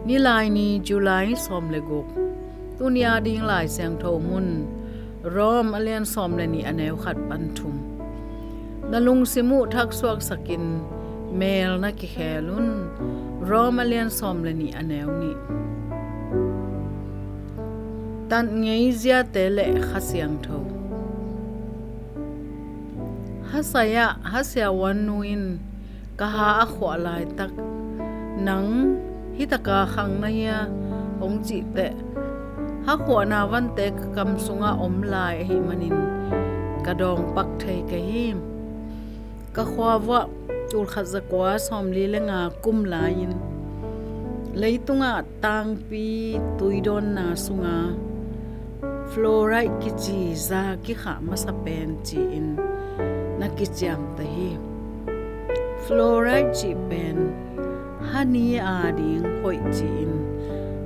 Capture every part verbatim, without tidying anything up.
Nilaini, July sawm le guk. Tuni a ding Lai Siangtho mun, Rom a lian sawm le nih a neu khat pan thum. Na lungsim uh thaksuaksakin mel na kikhel un. Rom a lian sawm le nih a neu nih. Tat ngei ziate le Kha Siangtho. Hasai ah Hasiahuan nu in ka ha a khuah laitak, nang hitaka khang na hia, hong cih teh, ha khuahna vante ka kam sungah om lai ahih manin ka dawng pak thei kei hi. Ka khua vuah tulkhat zakua sawmli le nga kum lai-in leitungah tangpi tuidawnna sunga fluoride kici za kikhah masa pen ci-in na kiciamta hi. Fluoride cih pen hani a ding hoih ci-in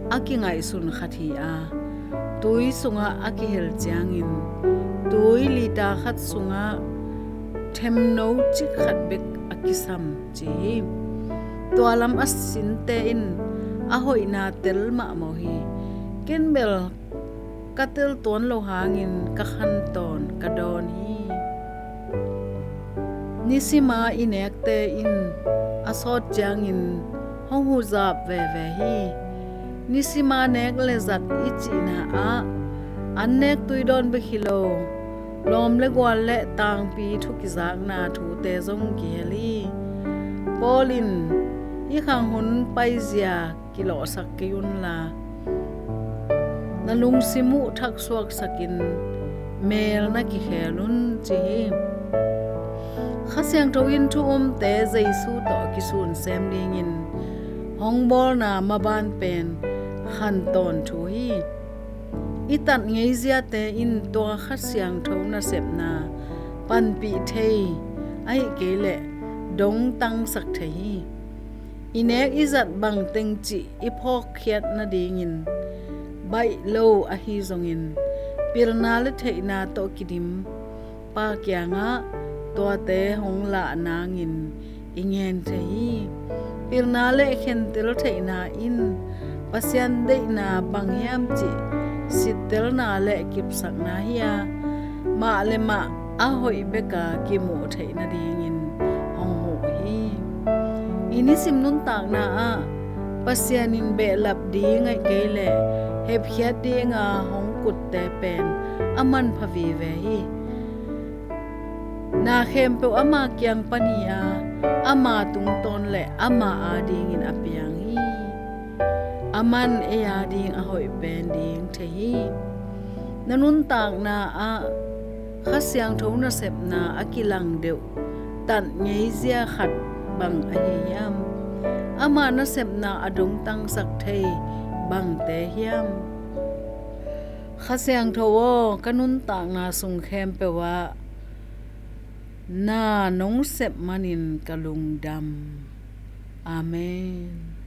a kingaihsun khat hi a, tui sungah a kihel ciangin tui lita khat sungah themno cik khat bek a kisam ci hi. Tua lam a sinte in a hoihna tel mahmah uh hi. Ken bel ka tel tuan lo hangin ka khan tawn ka dawn hi. Nisima i nekte in a sawt ciangin hong huzap veve hi. Nisima nek le zat i cihna ah an nek tuidawn bek hi lo, lawm le gual le tangpi thu kizakna thute zong kihel hi. Paul in hih khang hun paizia kilawhsak kei unla, na lungsim uh thaksuaksakin mel na kikhel un ci hi. Kha Siangtho in thu umte Jesu tawh kisunsem dingin hong bawlna maban pen khantawn thu hi. I tat ngei ziate in tua Kha Siangtho nasepna panpih thei ahih kei leh dongtangsak thei hi. I nek i zat bangteng cih i phawkkhiat nadingin baih lo ahi zongin, pilna le theihna tawh kidim Pa kiangah tuate hong lah nangin i ngen thei hi. Pilna le khentel theihna in Pasian deihna bang hiam cih sittelna le kipsakna hi a, mah le mah a hoih beka kimuh theih nadingin hong huh hi. I nisim nuntakna ah Pasian in behlap ding ahih kei leh hepkhiat dinga hong kutte pen a manpha vive hi. Na khempeuh ama kiang pan hi a, ama tungtawn le ama adingin a piang hi. Aman ei ading a hoih pen ding thei hi. Na nuntakna ah Kha Siangtho nasepna a kilang deuh tat ngeizia khat bang ahi hiam? Ama nasepna a dongtangsak thei bangte hiam? Kha Siangtho aw, ka nuntakna sung khempeuh ah na nong sep manin ka lungdam. Amen.